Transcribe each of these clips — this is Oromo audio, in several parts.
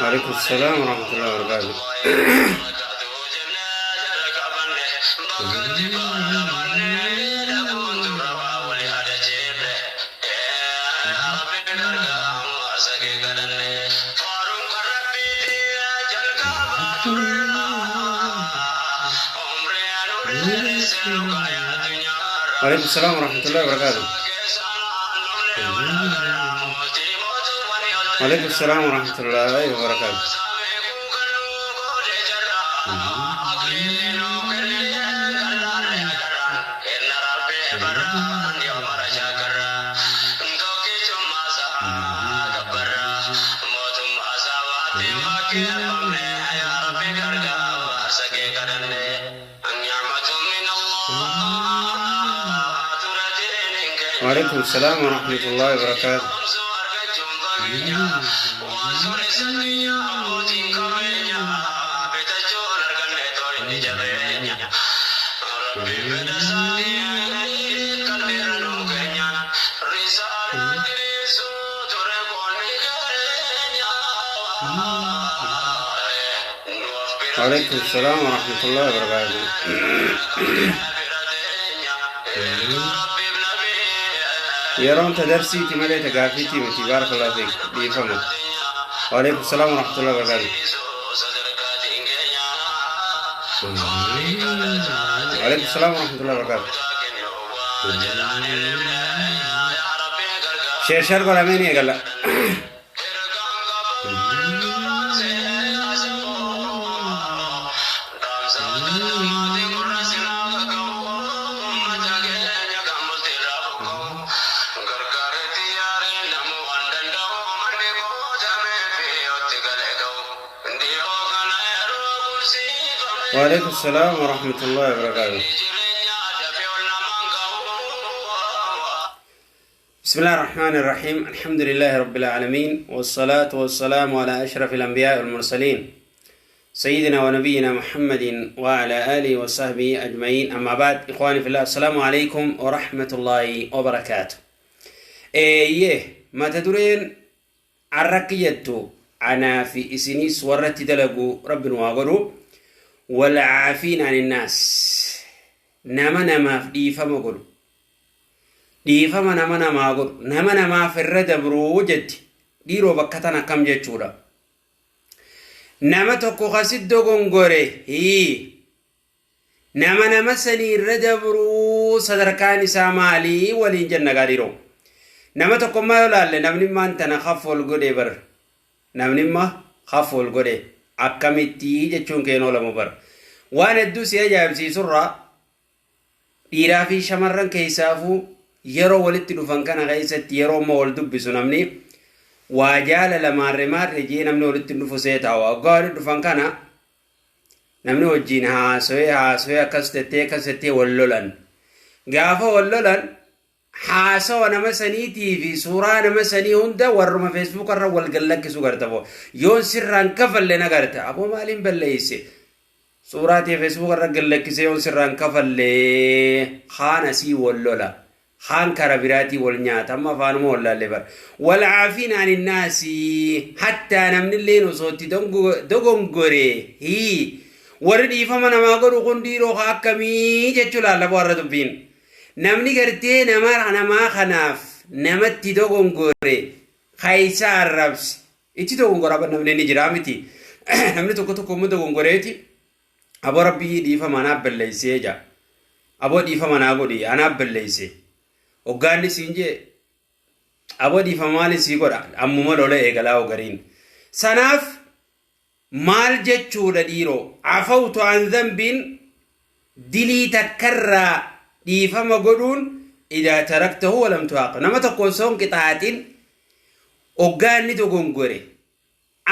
وعليكم السلام ورحمة الله وبركاته. وعليكم السلام ورحمة الله وبركاته. وعليكم السلام ورحمة الله وبركاته. وعليكم السلام ورحمة الله وبركاته. وعليكم السلام ورحمة الله وبركاته. Yeroon ta darsiiti malee ta gaaffiitii miti. Baarakallahu fiik, dhiifama. وعليكم السلام ورحمة الله وبركاته. وعليكم السلام ورحمة الله وبركاته. Share share godhamee ni eegalla. وعليكم السلام ورحمة الله وبركاته. بسم الله الرحمن الرحيم. الحمد لله رب العالمين، والصلاة والسلام على أشرف الأنبياء والمرسلين، سيدنا ونبينا محمد وعلى آله وصحبه أجمعين. أما بعد، إخواني في الله، السلام عليكم ورحمة الله وبركاته. إيه mata dureen arrakkiyattu anaa fi isinis warratti dalagu rabbi nu haa godhu. والعافين عن الناس, nama namaaf dhiifama godhu, dhiifama nama namaa godhu, nama namaaf irra dabruu jetti. Dhiiroo, bakka tan akkam jechuudha? Nama tokko kasit dogongore hii nama nama sanii irra dabruu sadarkaan isaa maalii waliin jenna gaa? Dhiiroo, nama tokko immaa yoo laalle, namni maan tana kaf ol godhe bar, namni imma kaf ol godhe akkamitti jechuun keen oolamu bar. Waan hedduu si ajaa'ibsiisurraa, dhiiraa fi shamarran keessaafuu, yeroo walitti dhufan kana keessatti, yeroo amma wal dubbisu, namni waa jaalala maarre maarre jee namni walitti dhufu seetaa. Waggaa walitti dhufan kana namni wajjiin haasawee haasawee, akkas tettee akkas tettee, wal lolan. Gaafa wal lolan, haasawa nama saniitii fi suuraa nama sanii hunda warruma Facebook irra wal gallakkisu garta. Yoon sirraan kafalle na garta. Aboo, maaliin balleeyse? Suuraa ta'e Facebook irra gallakkise, yoon sirraan kafalle. Kaan asii wal lola, kaan kara biraatii wal nyaata. Amma afaanuma wallaalle bar. والعافين عن الناس, hattaa namni illeen osoo itti dogongore hii warri dhiifama namaa godhu kun, dhiiroo, akkamii jechuu laallaboo? Warra dubbiin namni gartee nama namaa kanaaf namatti dogongore keessa arrabse itti dogongora. Namni ni jira miti? Namni tokko tokko immoo dogongoreeti, "Aboo, rabbii dhiifama, anaaf balleessee," jaa. "Aboo, dhiifama naa godhi, anaaf balleesse." Hoggaanni siin jee, "Aboo, dhiifama maali sii godha?" Ammuma lola eegalaa gariin. Sanaaf maal jechuudha, dhiiroo? عفوت عن ذنب. Dilii takkarraa dhiifama godhuun idaa taraktahu walam tu'aaqib. Nama tokko osoo hin qixaaxin hoggaa inni dogongore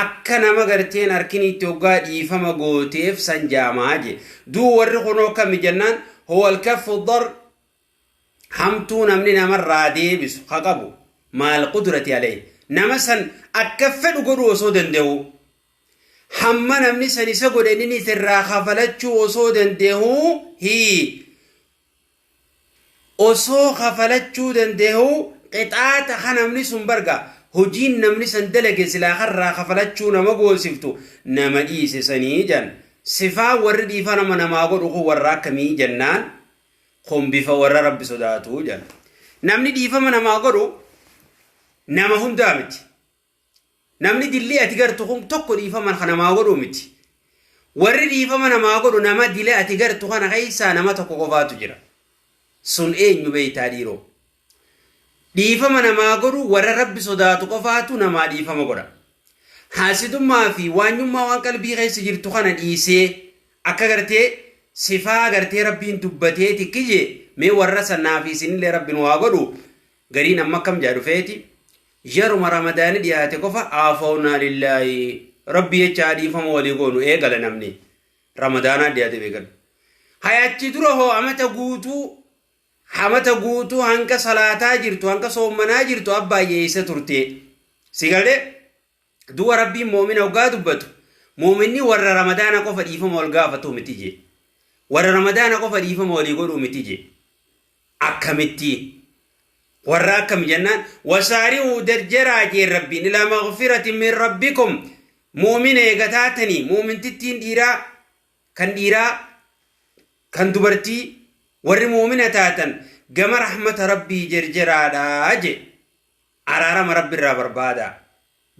akka nama garteen harkiniitti hoggaa dhiifama gooteef san jaamaa je. Duu warri kunoo kami jennaan huwa alkaffu dar hamtuu namni namarraa deebisu ka qabu maal qudrati alayhi. Nama san akka fedhu godhuu osoo danda'u hamma namni san isa godhe inni irraa kafalachuu osoo danda'uu hii osoo kafalachuu danda'uu qixaaxa ka namni sun barga hojiin namni san dalage silaa karraa kafalachuu nama goosiftu nama dhiise sanii jan. Sifaa warri dhiifa nama namaa godhu kun warra akkamii jennaan kun bifa warra Rabbi sodaatuu jan. Namni dhiifama namaa godhu nama hundaa miti. Namni dillii ati gartu kun tokko dhiifama kan namaa godhu miti. Warri dhiifama namaa godhu nama dila ati gartu kana keessaa nama tokko qofaatu jira. Sun eenyu beeytaa dhiiroo? Dhiifama namaa godhu warra Rabbi sodaatu qofaatu namaa dhiifama godha. Haasidummaa fi waanyummaa waan qalbii keessa jirtu kana dhiisee akka gartee sifaa gartee Rabbiin dubbatee tikkije mee warra sanaa fi isinillee Rabbiin waa godhu. Gariin amma akkam jaa dhufeeti yeruma Ramadaani dhiyaate qofa aafawnaa lillaahi Rabbi jechaa dhiifama walii goonu eegala. Namni Ramadaanaa dhiyaate beekan. Hayachi dura hoo amata guutuu, amata guutuu hanga salaataa jirtu, hanga soommanaa jirtu abbaay'ee isa turte si galee. Du'a Rabbiin moomina hoggaa dubbatu moominni warra Ramadaana qofa dhiifama wal gaafatu miti jee, warra Ramadaana qofa dhiifama walii godhuu miti jee. Akkamitti warra akkami jennaan wasaari'uu jarjaraa jeen Rabbiin ilaa maghfiratin min rabbikum. Mu'mina eega taatanii, mu'mintittiin dhiiraa kan dhiiraa kan dubartii, warri mu'mina taatan gama rahmata Rabbii jarjaraadha jee. Araarama Rabbi irraa barbaada,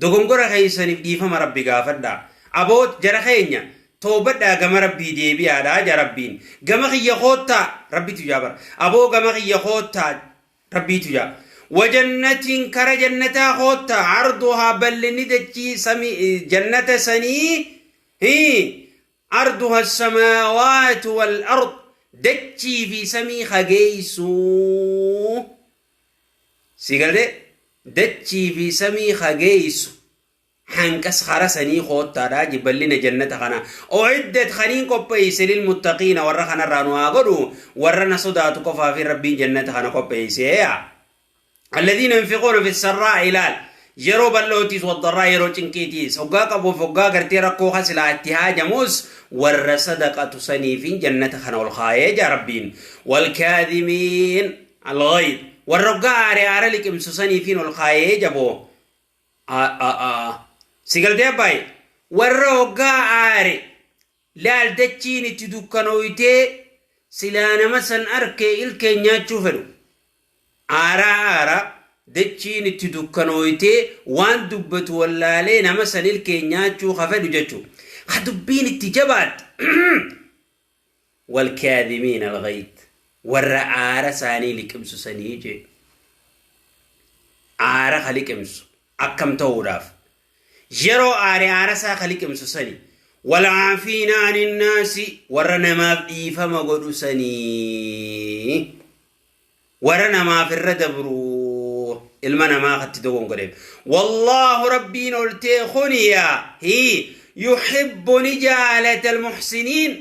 dogongora keessaniif dhiifama Rabbi gaafadha. Aboot jara keenya, toobadhaa, gama Rabbii deebi'aadha ja Rabbiin. Gama kiyya koottaa Rabbitu jaa bara. Aboo gama kiyya koottaa Rabbiitu jaa. Wajannatiin kara jannataa koottaa, arduhaa bal'inni dachii samii jannata sanii arduha samaawaatu wal ard, dachii fi samii hageessuu. Si galee? Dachii fi samii hageessu hanqas kara sanii koottaadha bal'ina jannata kana. Uiddat kaniin qopheesse lilmuttaqiina, warra kanarraa nu haa godhu, warra na sodaatu qofaa fi Rabbiin jannata kana qopheesse. Alladhiina yunfiquuna fi sarraa ilaal, yeroo bal'ootiis, waddarraa yeroo cinqiitiis, hoggaa qabuuf hoggaa gartee rakkoo kan silaa itti haajamus warra sadaqatu saniifin jannata kana ol kaayee jaa Rabbiin. Walkaadhimiin alghayz, warra hoggaa aare aara liqimsu saniifin ol kaayee jaboo. Si galtee abbaaye? Warra hoggaa aare laal dachiin itti dukkanooytee silaa nama san arkee ilkeen nyaachuu fedhu. Aaraa aara dachiin itti dukkanooytee waan dubbatu wallaalee nama san ilkeen nyaachuu ka fedhu jechuu. Ka dubbiin itti jabaatte. Walkaadhimiin alghayz, warra aara isaanii liqimsu sanii jee. Aara ka liqimsu akkam ta'uudhaaf yeroo aare aara isaa ka liqimsu sani. Walcaafiina aninnaasi, warra namaaf dhiifama godhu sanii, warra namaaf irra dabru ilma namaa katti dogongoreef. Wallaahu Rabbiin oltee kuniya hi yuhibbu ni jaalata almuhsiniin,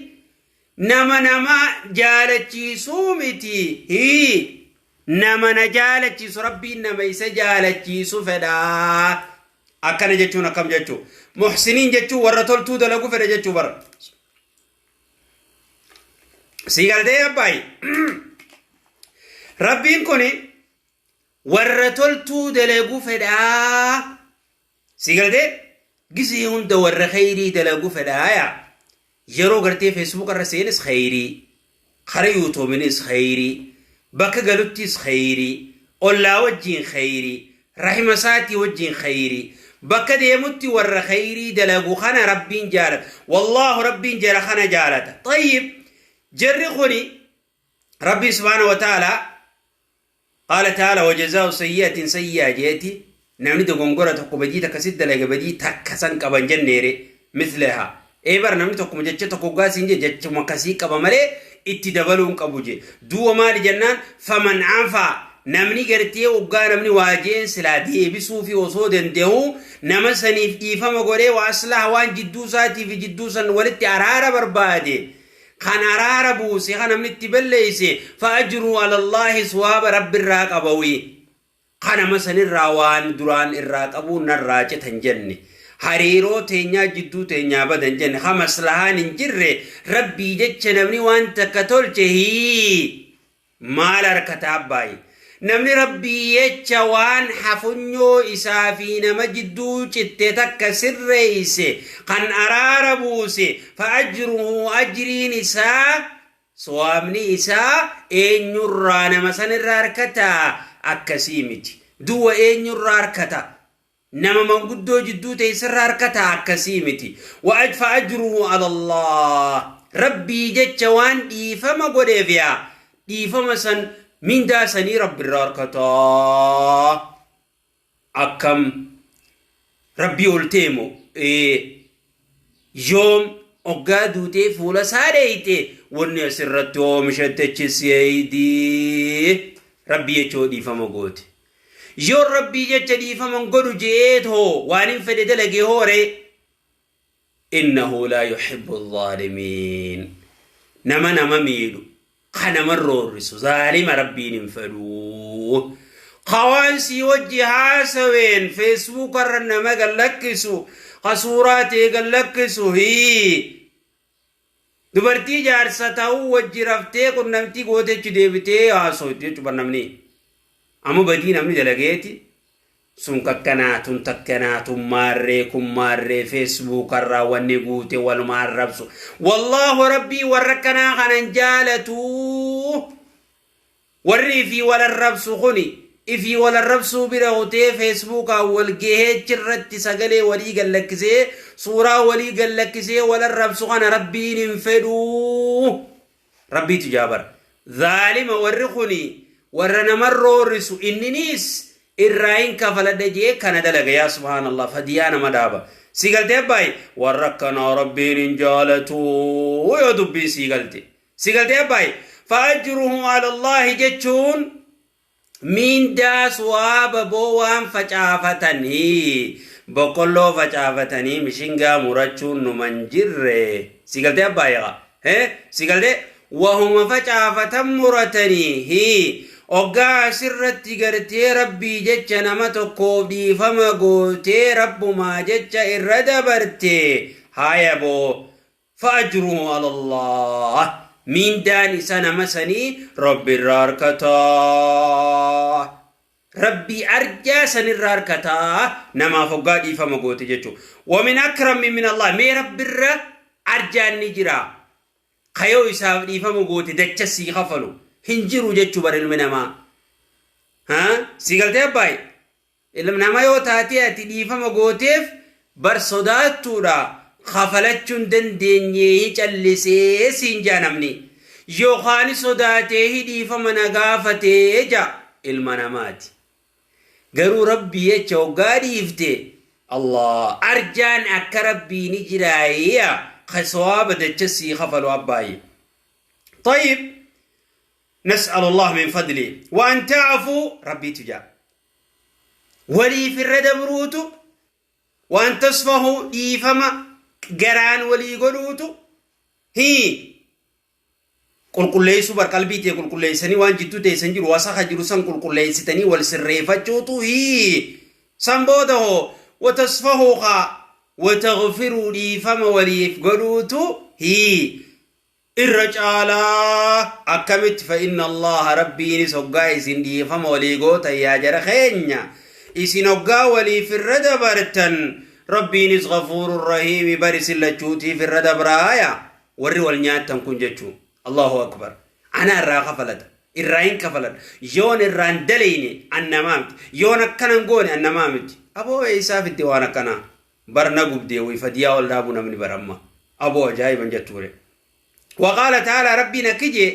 nama nama jaalachiisuu miti hi nama na jaalachiisu. Rabbiin nama isa jaalachiisu fedhaa. Akkana jechuun akkam jechuu? Muhsiniin jechuun warra toltuu dalagu fedha jechuu bara. Si galtee abbaayi? Rabbiin kun warra toltuu dalagu fedhaa. Si galtee? Gisee hunda warra kheyrii dalagu fedhaa. Yaa yeroo gartee Facebook irra seenis kheyrii, kara YouTubeinis kheyrii, bakka galuttis kheyrii, ollaa wajjiin kheyrii, rahima isaatii wajjiin kheyrii, bakka deemutti warra kheyrii dalagu kana Rabbiin jaalata. Wallaahu Rabbiin jara kana jaalata. Tayyib, jarri kuni Rabbiin subhaanahu wa ta'ala qaala ta'ala wajazaa'u sayyi'atin sayyi'a jeeti. Namni dogongora tokko, badii takka sit dalaga, badii takka san qaban jenneere mithlaha. Ee bara namni tokkuma jecha tokko hoggaa siin jee jechuma akkasii qaba malee Itti dabaluu hin qabu jee. Duuba maali jennaan faman afaa namni gartee oggaa namni waa jeen silaa deebisuufi osoo dandehu nama saniif dhiifama godhee wa aslaha waan jidduu isaatii fi jidduu san walitti araara barbaade kan araara buuse kan namni itti balleeyse fa ajruu alallaahi suwaaba rabbirraa qabawi. Ka nama sanirraa waan duraan irraa qabuu narraa cita hin jenne. Hariiroo teenyaa jidduu teenyaa bada hin jenne. Ka maslahaan hin jirre Rabbii jecha namni waan takka tolche hii maal arkata abbaayi. Namni Rabbii jecha waan hafunyoo isaa fi nama jidduu citte takka sirreeyse kan araara buuse fa ajruhu ajriin isaa Sawaabni isaa eenyurraa nama sanirraa arkataa? Akkasii miti. Du'a eenyurraa arkata? Nama manguddoo jidduu teessirraa arkataa? Akkasii miti. Fa ajruhu ala Allah. Rabbii jecha waan dhiifama godheef yaa dhiifama san mindaa sanii Rabbirraa arkataa. Akkam Rabbii ol ta'e moo? Ee. Yoom oggaa duutee fuula isaa dheeyte wanni asirratti oomishatte achi si eeydi. Rabbii jecha hoo dhiifama goote. Yoon Rabbii jecha dhiifama hin godhu je'eet hoo waan hin fedhe dalage hoo ree? Innahu laa yuhibbu zaalimiin. Nama nama miidhu, ka nama roorrisu, zaalima Rabbiin hin fedhu. Ka waan sii wajji haasaween feesbuuka irra nama gad lakkisu, ka suuraa tee gad lakkisu hii. Dubartii jaarsa ta'uu wajji raftee qunnamtii goote achi deebitee haasofti jechuudha namni. Amma badii namni dalageeti Sun kakkanaa tun takkanaa tun maarree kun maarree feesbuukarraa wanni guute waluma arrabsu. Wallaahu rabbii warra akkanaa kana hin jaalatu. Warri ifii wal arrabsu kuni ifii wal arrabsuu bira kutee feesbuukaan wal gahee achirratti sagalee walii gad lakkisee suuraa walii gad lakkisee wal arrabsu kana rabbiin hin fedhu. Rabbiitu jaa bar. Zaalima warri kuni warra nama roorrisu inniniis irraa hin kafaladha jee kana dalaga yaa subhaanallah fadiyaa nama dhaaba. Si galtee abbaayi warra akkanaa rabbiin hin jaalatu yoo dubbiin sii galte. Si galtee abbaayi fa'ajruhu alallaahi jechuun Miindaa suwaaba boo waan facaafatanii boqqolloo facaafatanii mishingaa murachuun numa hin jirre si galtee abbaa yaqa hee si galtee wahuma facaafatan muratanii hii oggaa asirratti gartee rabbii jecha nama tokkoof dhiifama gootee rabbumaa jecha irra dabarte haaya boo Fa'ajruhu alallaah Mindaan isa nama sanii Rabbi irraa arkataa. Rabbii arjaa sanirraa arkataa namaaf hoggaa dhiifama goote jechuudha. Wamin akrami min Allah mee Rabbirra arjaan ni jira. Kayoo isaaf dhiifama goote dacha sii kafalu hin jiru jechuu bar ilmi namaa. Si galtee abbaay? Ilma nama yoo taatee ati dhiifama gooteef bar sodaattuudha kafalachuu hin dandeenyeehi callisee siin jaa namni yookaani sodaateehi dhiifama na gaafatee jaa ilma namaati garuu rabbii jecha hoggaa dhiifte Allah arjaan akka rabbii ni jiraayiya ka sawaaba dacha sii kafalu abbaayi طيب نسأل الله من فضله وأن تعفوا ربي تجا Waliif irra dabruutu waan tasfahu dhiifama garaan walii godhuutu hii qulqulleessuu bar qalbii tee qulqulleessanii waan jidduu teessan jiru wasaka jiru san qulqulleessitanii wal sirreeffachuutu hii san booda hoo watasfahu kaa watagfiruu dhiifama waliif godhuutu hii Irra caalaa akkamitti fa inna Allaaha Rabbiinis hoggaa isin dhiifama walii gootan yaa jara keenya isin hoggaa waliif irra dabartan Rabbiinis ghafuurun rahiimi bar isin lachuutiif irra dabraaya warri wal nyaattan kun jechuu Allahu akbar anaa irraa kafalata irraa hin kafaladha yoon irraa hin daleyne an namaa miti yoon akkana hin goone an namaa miti aboo eessaa fidde waan akkanaa Bar na gubdee way fadiyaa ol dhaabu namni bar amma aboo ajaa'iban jettuure. Waqaala ta'aalaa rabbiin akki jee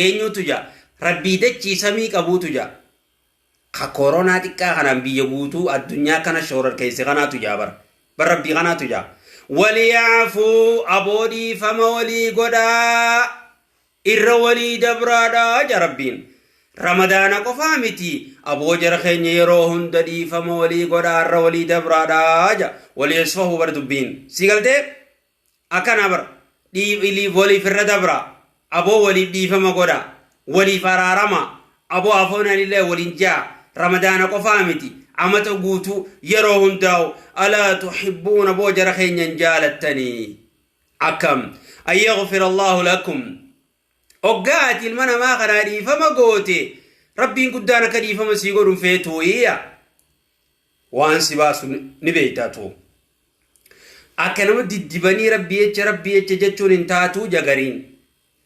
eenyuutu jaa rabbii dachii samii qabuutu jaa ka koronaa xiqqaa kanaan biyya guutuu addunyaa kana shoorarkeesse kanaatu jaa bar bar rabbii kanaatu jaa waliyaafuu aboo dhiifama walii godhaa. Irra walii dabraadha ja Rabbiin. Ramadaana qofaa miti, aboo jara keenya, yeroo hunda dhiifama walii godhaa, irra walii dabraadha ja. Walii yasfahu bar dubbiin si galtee akkana bar, waliif irra dabra aboo, waliif dhiifama godha, waliif araarama aboo, afoonanillee waliin jaa. Ramadaana qofaa miti, amata guutuu yeroo hundaa'u. Alaa tuxibbuuna, aboo jara keenya, hin jaalattanii akkam an yaghfira Allaahu lakum? Hoggaa ati ilma namaa kanaa dhiifama goote, Rabbiin guddaan akka dhiifama sii godhun feetuu iyya waan si baasu ni beeytaatu. Akka nama diddibanii Rabbii jecha, Rabbii jecha jechuun hin taatuu jagariin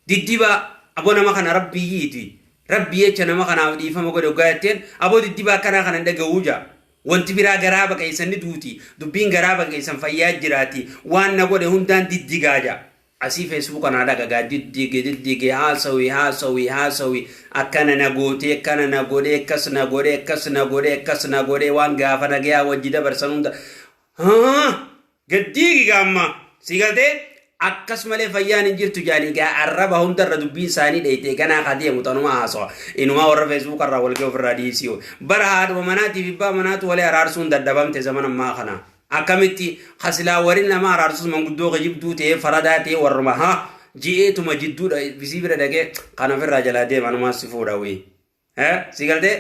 diddibaa. Aboo, nama kana Rabbii yiiti, Rabbii jecha nama kanaaf dhiifama godhe hoggaa jetteen, aboo diddibaa akkanaa kana hin dhaga'uu jaa. Wanti biraa garaa baqeessan ni duuti, dubbiin garaa baqeessan fayyaa jiraati, waan na godhe hundaan diddigaa jaa. Asii Facebook kanaa dhagagaa, diddige, diddige, haasawi, haasawi, haasawi, akkana na gootee, akkana na godhe, akkas na godhe, akkas na godhe, akkas na godhe, waan gaafa nagayaa wajji dabarsan hunda gaddiigi gaamma si galtee akkas malee fayyaan hin jirtu jaanii gaa. Arraba hundarra dubbiin isaanii dheeytee ganaa ka deemu tanuma haasawa. Inumaa warra Facebook irraa walga'e ofirraa dhiisii. Bara haadhuma manaatiif abbaa manaatu walii araarsuun dadhabamte zaman ammaa kana. Akkamitti kasilaa warri nama araarsus manguddoo kijibduu ta'ee faradaa ta'ee warruma haa ji'eetuma jidduudha bisii bira dhaqee kan ofirraa jalaa deema, anumaa si fuudha wayii. Si galtee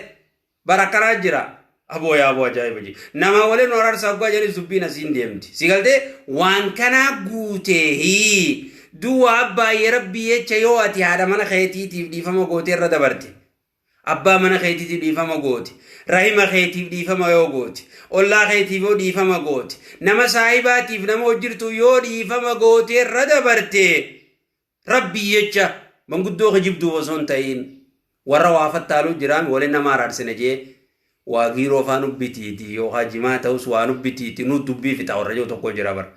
bara akkanaa jira. Aboo yaa aboo, ajaa'iba ji. Nama waliin araarsa abbaa jedhis dubbiin asiin deemti. Si galtee waan kanaa guutee hii duwwaa abbaayee Rabbii jecha yoo ati haadha mana keetiitiif dhiifama gootee irra dabarte, abbaa mana keetiitiif dhiifama goote, rahima keetiif dhiifama yoo goote, ollaa keetiif yoo dhiifama goote, nama saahibaatiif, nama hojjirtu yoo dhiifama goote irra dabarte, Rabbii jecha, manguddoo kijibduuf osoo hin ta'in, warra waa fattaaluu jiraami waliin nama araarsina jee waa giiroo faa nubbitiiti yookaan jimaa ta'us waa nubbitiiti, nu dubbii fixa warra jiru tokko jira bara.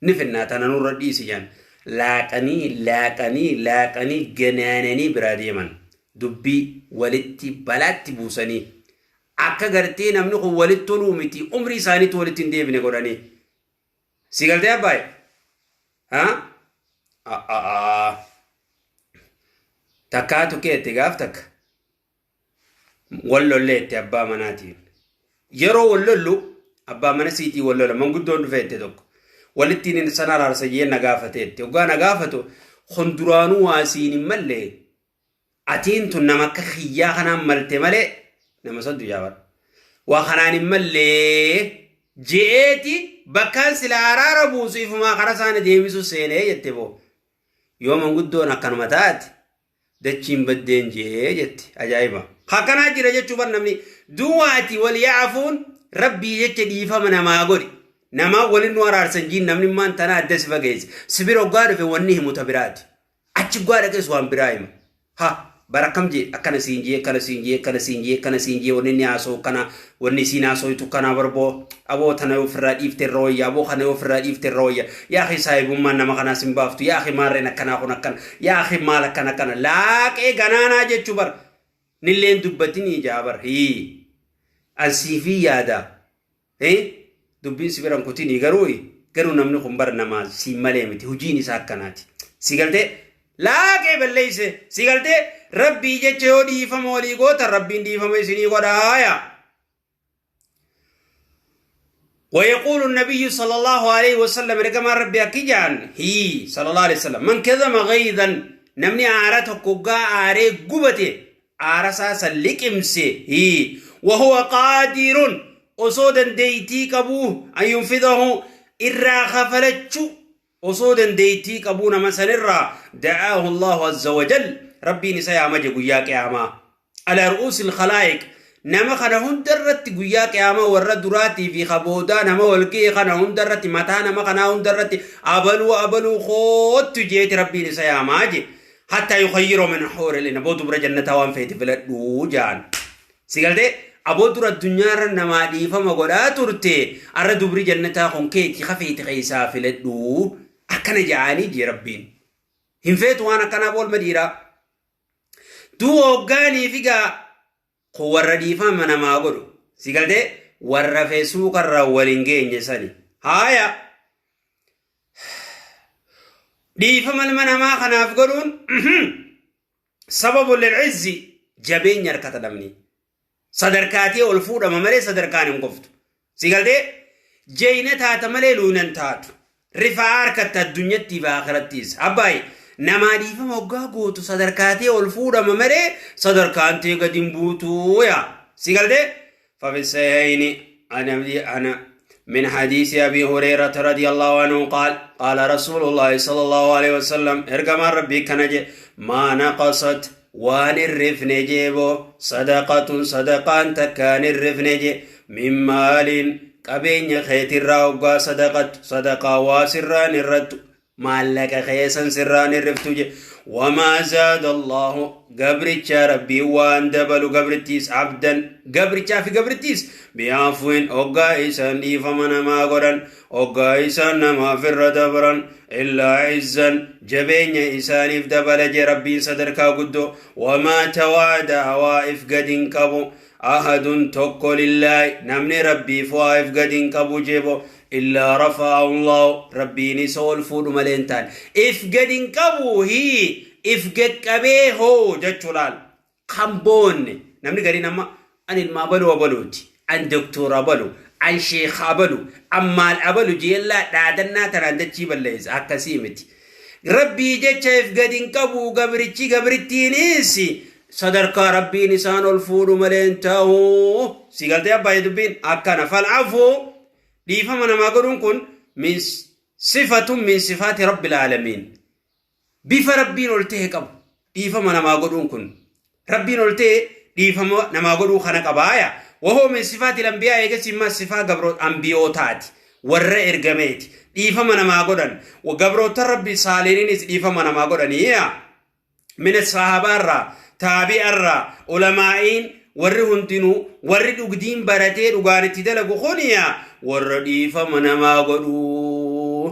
Ni finnaa, tana nurra dhiisi jaan. Laaqanii laaqanii laaqanii ganaananii biraa deeman. Dubbii walitti balaatti buusanii akka gartee namni kun walitti toluu miti, umrii isaaniitti walitti hin deebine godhanii. Si galtee abbaaye? Haa? Takkaatu keetti gaaf takka wal lolleetti abbaa manaatiin. Yeroo wal lollu abbaa mana siitii wal lola, manguddoon dhufeette tokko. Walittiin sana araarsa jee na gaafateetti. Hoggaa na gaafatu, kun duraanuu waa siin hin malle, atiin tun nama akka kiyyaa kanaan malte malee nama saddu jaabadha. Waa kanaan hin mallee je'eeti bakkaan sila araara buusu ifumaa karaa isaanii deebisu seenee jette boo. Yoo manguddoon akkanuma taate dachiin baddeen jee jette, ajaa'iba. Akkanaa jira jechuu bar namni duwwaati wal yaafuun Rabbii jecha dhiifama namaa godhi. Namaa waliin nu araarsan jiin, namni maan tanaa adda si fageesse. Sibira hoggaa dhufe wanni himu ta biraati. Achi hoggaa dhaqees waan biraa hima. Ha, bara akkam jee, akkana siin jee, akkana siin jee, akkana siin jee, akkana siin jee, wanni inni haasa'u kana, wanni isiin haasa'utu kana barboo, aboo tana yoo ofirraa dhiifte irra wayya, aboo kana yoo ofirraa dhiifte irra wayya, yaa akhi saahibummaan nama kanaas hin baaftu, yaa akhi maarreen akkanaa kun akkana, yaa akhi maal akkana akkana, laaqee ganaanaa jechuu bar, nilleen dubbatinii jaa bar, hii, an siifii yaada, dubbiin si biran kutinii, garuu namni kun bar nama siin malee miti, hojiin isaa akkanaati. Si galtee laaqee balleeyse, si galtee Rabbii jecha yoo dhiifama walii gootan, Rabbiin dhiifama isinii godhaaya. ويقول النبي صلى الله عليه وسلم، رقم ربي أكيجان هي صلى الله عليه وسلم: من كظم غيظا، نمني آرا تكوغا آري قبتي آرا ساسا لكمسي هي، وهو قادر، osoo dandeeytii qabuu، أن ينفذه، irraa kafalachuu osoo dandeeytii qabuu nama sanirraa، دعاه الله عز وجل، Rabbiin isa yaama je guyyaa qiyaamaa، على رؤوس الخلائق، nama kana hundarratti, guyyaa qiyaamaa warra duraatii fi kaboodaa nama walga'e kana hundarratti, mataa nama kanaa hundarratti, abaluu abaluu koottu jeeti Rabbiin isa yaamaa je، حتى يخيره من حور العين، aboo dubra jannataa waan feete filadhuu jaan. Si galtee aboo dura addunyaarra namaa dhiifama godhaa turte, arra dubri jannataa kun keeti, kafeeti keessaa filadhuu akkana ja'anii jee Rabbiin. Hin feetu waan akkanaaf oolma dhiiraa. Du'a hoggaanii fi gaa kun warra dhiifama namaa godhu. Si galtee warra feesbuukarraa waliin geenye sani. Haaya. Dhiifama ilma namaa kanaaf godhuun Sababu lil'izzi, jabeenya harkata namni. Sadarkaatee ol fuudhama malee sadarkaan hin kuftu. Si galtee? Jeyna taata malee luunan taatu. Rifaa harkatta addunyattii fi akhirattiis. Abbaay, namaa dhiifama hoggaa gootu sadarkaatee ol fuudhama malee sadarkaan tee gadi hin buutu yaa. Si galtee? ففي الصحيحين أنا من حديث أبي هريرة رضي الله عنه قال: قال رسول الله صلى الله عليه وسلم، إرجما ربي كنج: ما نقصت waan irrifne jeebo صدقة sadaqaan takkaan irrifne je من مال qabeenya keetirraa hoggaa sadaqattu, sadaqaa waa sirraan irrattu, maallaqa keesan sirraan irriftu je. وما زاد الله gabricha rabbii waan dabalu gabrittiis عبدا gabrichaa fi gabrittiis بعفو hoggaa isaan dhiifama namaa godhan, hoggaa isaan namaaf irra dabran, إلا عزا jabeenya isaaniif dabala je rabbiin sadarkaa guddoo. وما تواضع waa if gadin qabu أحد tokko لله namni rabbiif waa if gadin qabu jebo إلا رفعه الله rabbiin isa ol fuudhu malee hin taane. If gadin qabu hii if gaqqabee hoo jechuu laal kan boonne namni gariin amma an ilmaa baluu abaluuti, an doktora abalu, an sheekha abalu, an maal abalu jeellaa dhaadannaa tanaan dachii balleessa. Akkasii miti. Rabbii jecha if gadin qabu gabrichi gabrittiinis sadarkaa rabbiin isaan ol fuudhu malee hin ta'u. Si galtee abbaayee? Dubbiin akkana. فالعفو dhiifama namaa godhuun kun من صفة من صفات رب العالمين, bifa rabbiin ol ta'e qabu. Dhiifama namaa godhuun kun rabbiin ol ta'e dhiifama namaa godhuu kana qabaaya. وهو من صفات الأنبياء eegas imma sifaa gabroota ambiyootaati, warra ergameeti dhiifama namaa godhan. Gabroota rabbi saaliiniinis dhiifama namaa godhanii min sahaabaarraa, taabi'arraa, ulamaa'iin, warri hundinuu, warri dhugdiin baratee dhugaan itti dalagu kuniya warra dhiifama namaa godhuu.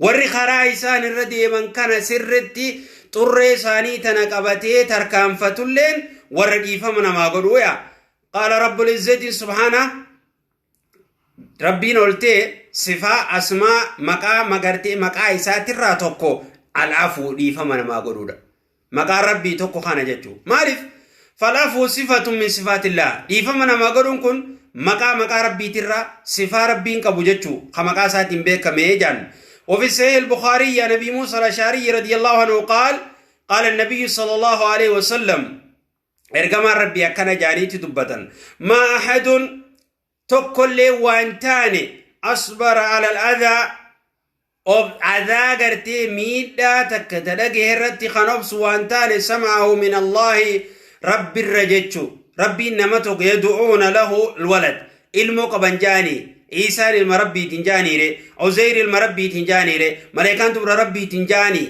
Warri karaa isaan irra deeman kana sirritti xurree isaanii tana qabatee tarkaanfatulleen warra dhiifama namaa godhuuya. قال رب العزة سبحانه, rabbiin oltee sifaa asmaa maqaa magartee maqaa isaatirraa tokko العفو dhiifama namaa godhuudha. Maqaan rabbii tokko kana jechuu maaliif? فالعفو صفة من صفات الله, dhiifama namaa godhuun kun maqaa rabbiitirraa sifaa rabbiin qabu jechuu ka maqaa isaatiin beekamee jaan. وفي صحيح البخاري عن ابي موسى الاشعري رضي الله عنه قال: قال النبي صلى الله عليه وسلم, ergamaan rabbii akkana jaaniitti dubbatan: ما أحد tokkollee waan taane أصبر على الأذى of adaa gartee miidhaa takka ta dhagahe irratti kan obsu waan taane سمعه من الله rabbirra jechu rabbiin nama tokko يدعون له الولد ilmoo qaban jaanii, Iisaan ilma rabbiitiin jaaniire, Uzeyr ilma rabbiitiin jaaniire, maleekaan dubra rabbiitiin jaanii,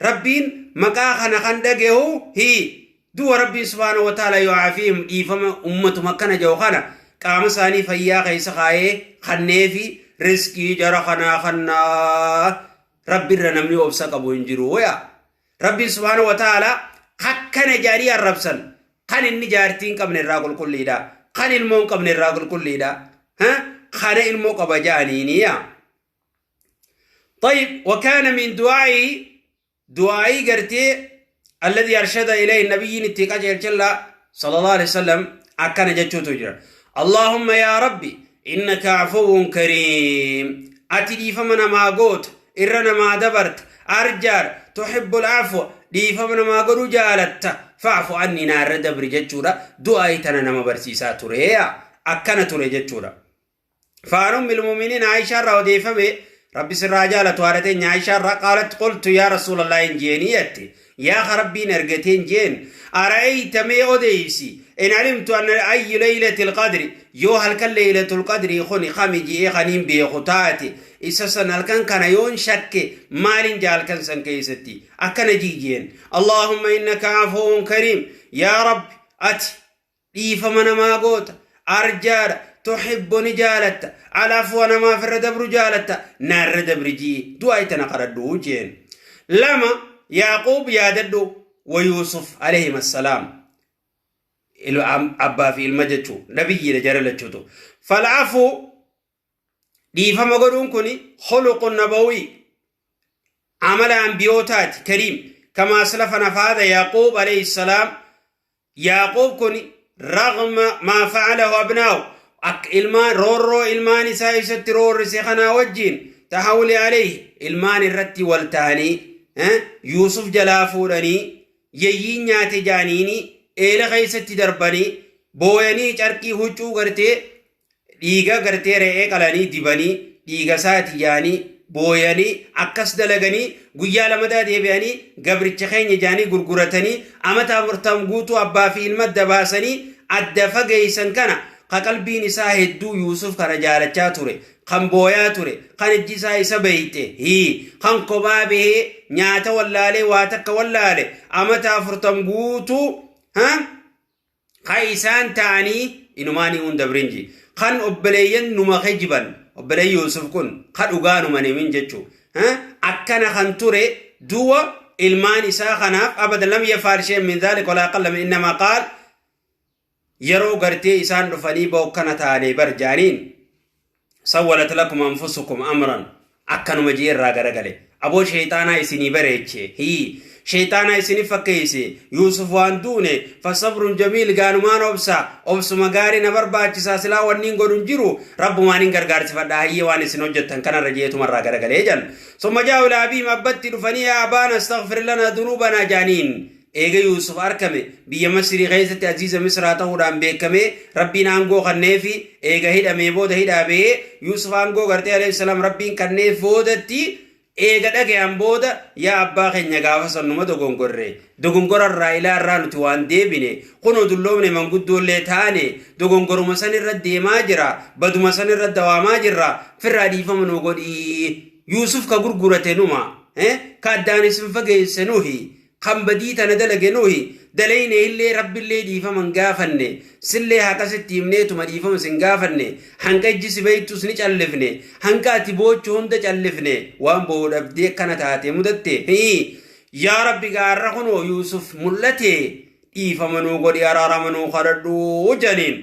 rabbiin maqaa kana kan dhagahu hii du'a rabbiin سبحانه وتعالى يعافيهم dhiifama ummatuma akkana jedhu kana qaama isaanii fayyaa keessa kaayee kanneefi riskii jara kanaa kannaa. Rabbirra namni obsa qabu hin jiru waya. Rabbiin سبحانه وتعالى akkana jaarii arrabsan kan inni jaartii hin qabne irraa qulqulliidha, kan ilmoo hin qabne irraa qulqulliidha, kana ilmoo qaba jaaniiniya. طيب، وكان من دعائي دعائي قرتي الذي أرشد إليه النبي نتيقى جل صلى الله عليه وسلم أكن جتشوتو جرا: اللهم يا ربي إنك عفو كريم, ati dhiifama namaa goota, irra namaa dabarta, arjaadha, تحب العفو dhiifama namaa godhuu jaalatta, فاعف عني naarra dabri jechuudha. Du'aa tana nama barsiisaa tureeya, akkana ture jechuudha. فعن أم المؤمنين عائشة irraa odeeffame, rabbi sirraa jaalatu haadha teenya Aishaa irraa, قالت قلت يا رسول الله hin jeeni yaa rabbiin ergateen jeen: أرأيت mee odeysi إن علمت أن أي ليلة القدر yoo halkan ليلة القدر kuni kami ji'ee kaniin beeku taate, isa san halkan kana yoon shakke maalin jaa halkan san keessatti? Akkana jeen: اللهم إنك عفو كريم, yaa rabbi ati dhiifama namaa goota, arjaadha, تحب ni jaalatta العفو namaaf irra dabru jaalatta, naarra dabri jii du'aa itana kadhadhu jeen. Lama, Yaaqoob yaadadhu ويوسف عليهما السلام, abbaa fi ilma jechuu, nabiyyiidha jara lachuutu. فالعفو dhiifama godhuun kun خلق نبوي amala ambiyootaati كريم. Kama aslafa nafaada Yaquub alayhi salaam. Yaquub kun ragma maa fa'alahu abnaa'u, akka ilmaan roorroo ilmaan isaa isatti roorrise kanaa wajjiin, tahawuli alayhi, ilmaan irratti wal ta'anii Yuusuf jalaa fuudhanii yeyyiin nyaate jaaniini eela keessatti darbanii booyanii, carqii huccuu gartee dhiiga gartee re'ee qalanii dibanii dhiiga isaati jaanii booyanii, akkas dalaganii, guyyaa lamadaa deebi'anii gabricha keenya jaanii gurguratanii, amata 40 guutuu abbaa fi ilma adda baasanii adda fageeysan. Kana ka qalbiin isaa hedduu Yuusuf kana jaalachaa ture, kan booyaa ture, kan ijji isaa isa beeyte, hii kan kophaa bahee nyaata wallaalee, waa takka wallaale, amata 40 guutuu ha ka isaan ta'anii inumaanii hunda birinji kan obboleeyyan numa kijiban, obboleeyyan Yuusuf kun ka dhugaa numan himin jechuu akkana kan ture. Duwa ilmaan isaa kanaaf abadan lam yafaal shay'an min dhaalika walaa aqalla min innamaa qaal. Yeroo gartee isaan dhufanii bookkana taanee bar jaaniin, sawwalat lakum anfusukum amran, akkanuma jee irraa garagale. Aboo, sheeyxaanaa isinii bareeche, hii sheeyxaanaa isinif fakkeeyse, Yuusuf waan duune, fasabrun jamiil, gaanumaan obsa, obsuma gaarii na barbaachisaa, silaa wanniin godhun jiru, rabbumaanin gargaarsifadha, hayyee waan isin hojjettan kanarra jeetuma irraa garagalee jan. Summa jaa'u ilaa abiihim, abbatti dhufanii, yaa abaana astaghfir lana dunuubanaa jaaniin. Eega Yuusuf arkame, biyya Masrii keessatti aziiza Misraa ta'uudhaan beekamee, Rabbiin aangoo kanneefi. Eega hidhamee booda, hidhaa bahee, Yuusuf aangoo gartee alayhi salaam Rabbiin kanneef boodatti, eega dhagayan booda, yaa abbaa keenya, gaafa san numa dogongorre, dogongora irraa ilaa irraa nuti waan deebine, kunoo dulloomne, manguddoollee taane, dogongoruma san irra deemaa jira, baduma san irra dawaamaa jirra, firraa dhiifama nu godhii. Yuusuf ka gurgurate numa, ka addaan isin fageesse nuhi, kan badii tana dalage nuhi, dalayne illee Rabbillee dhiifama hin gaafanne, sillee haqasitti himneetuma dhiifama sin gaafanne, hanqa ijji si beeytus ni callifne, hanqa ati boochu hunda callifne, waan boo'u dhabdee akkana taate mudatte. Yaa Rabbi, gaarra kunoo Yuusuf mul'ate, dhiifama nuu godhi, araarama nuu kadhadhu janiin.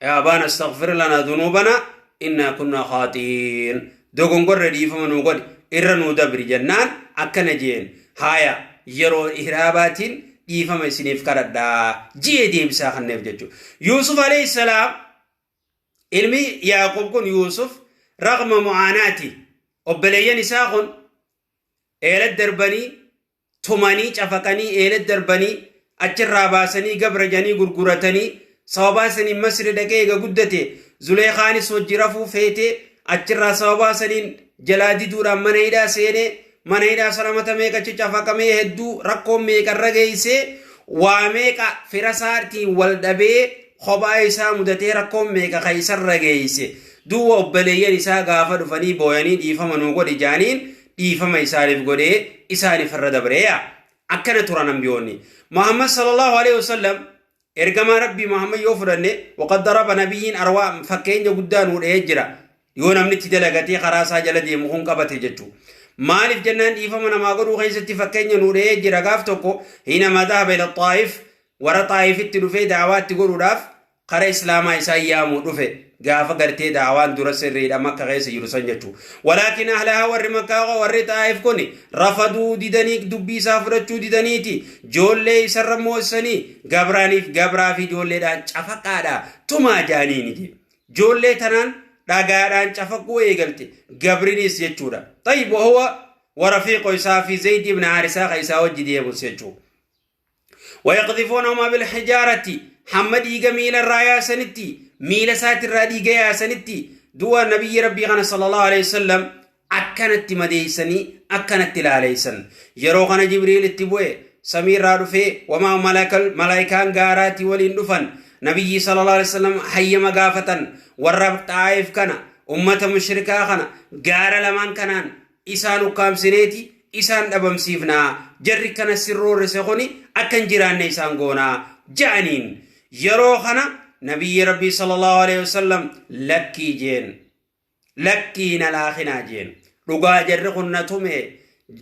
Yaa abaana astaghfir lana dunuubana innaa kunnaa khaaxiin, dogongorre, dhiifama nuu godhi, irra nuu dabri jennaan akkana jeen: haaya, yeroo ihraabaatiin dhiifama isiniif kadhadhaa ji'ee deebisaa kanneef jechuudha. Yuusuf alayhi salaam, ilmi Yaaqub kun Yuusuf, raqma mu'aanaati, obboleeyyan isaa kun eela darbanii tumanii cafaqanii, eela darbanii, achirraa baasanii gabra janii gurguratanii, sababaa saniin Masri dhaqee eega guddate, Zuleekaanis wajji rafuu feetee, achirraa sababaa saniin jalaa diduudhaan mana hidhaa seenee, mana hidhaa sana mata meeqa achi cafaqamee, hedduu rakkoon meeqarra geessee, waa meeqa fira isaatiin wal dhabee, kophaa isaa mudatee, rakkoon meeqa kan isarra geesse. Duuba obboleeyyan isaa gaafa dhufanii booyanii dhiifama nuu godhi jaaniin, dhiifama isaaniif godhee isaaniif irra dabreeya. Akkana turan ambiyoonni. Muhammad sallallahu alaihi wasallam, ergamaa Rabbii Muhammad yoo fudhanne, waqad daraba nabiyyiin arwaa, fakkeenya guddaa nuu dhahee jira. Yoo namni itti dalagatee karaa isaa jala deemu kun qabate jechuudha. Maaliif jennaan, dhiifama namaa godhuu keessatti fakkeenya nuu dhahee jira. Gaaf tokko hinama dhahaba ila Xaa'if, warra Xaa'ifitti dhufee da'awaatti godhuudhaaf kara Islaamaa isaan yaamuu dhufe, gaafa gartee da'awaan dura sirriidha Makka keessa jiru san jechuu. Walaakin ahlahaa, warri Makkaa, warri Xaa'if kun rafaduu, didanii, dubbii isaa fudhachuu didaniiti ijoollee isarra moosanii gabraaniif gabraa fi ijoolleedhaan cafaqaadha tumaa jaaniini jee. Ijoollee tanaan dhagaadhaan cafaquu eegalte gabrinis jechuudha. Tayyib, wahuwa warafiiqo, isaa fi Zayd ibn Haarisaa ka isaa wajji deemus jechuu. Wayaqdhifuunahuma bilhijaarati, hamma dhiiga miila irraa yaasanitti, miila isaatirraa dhiiga yaasanitti, du'a nabiyyi Rabbii kana sallallahu alaihi wasallam akkanatti madeeysanii, akkanatti laaleeysan. Yeroo kana Jibriil itti bu'e, samiirraa dhufee, wamaa malaayikaan gaaraatii waliin dhufan. Nabiyyi sallallahu alaihi wasallam hayyama gaafatan, warra Xaa'if kana, ummata mushrikaa kana, gaara lamaan kanaan isaan ukkaamsineeti isaan dhabamsiifnaa, jarri kana sirroorrise kuni akka hin jiraanne isaan goonaa ja'aniin. Yeroo kana nabiyyi Rabbii sallallahu alaihi wasallam lakkii jeen, lakkii na laakinaa jeen, dhugaa jarri kun na tume,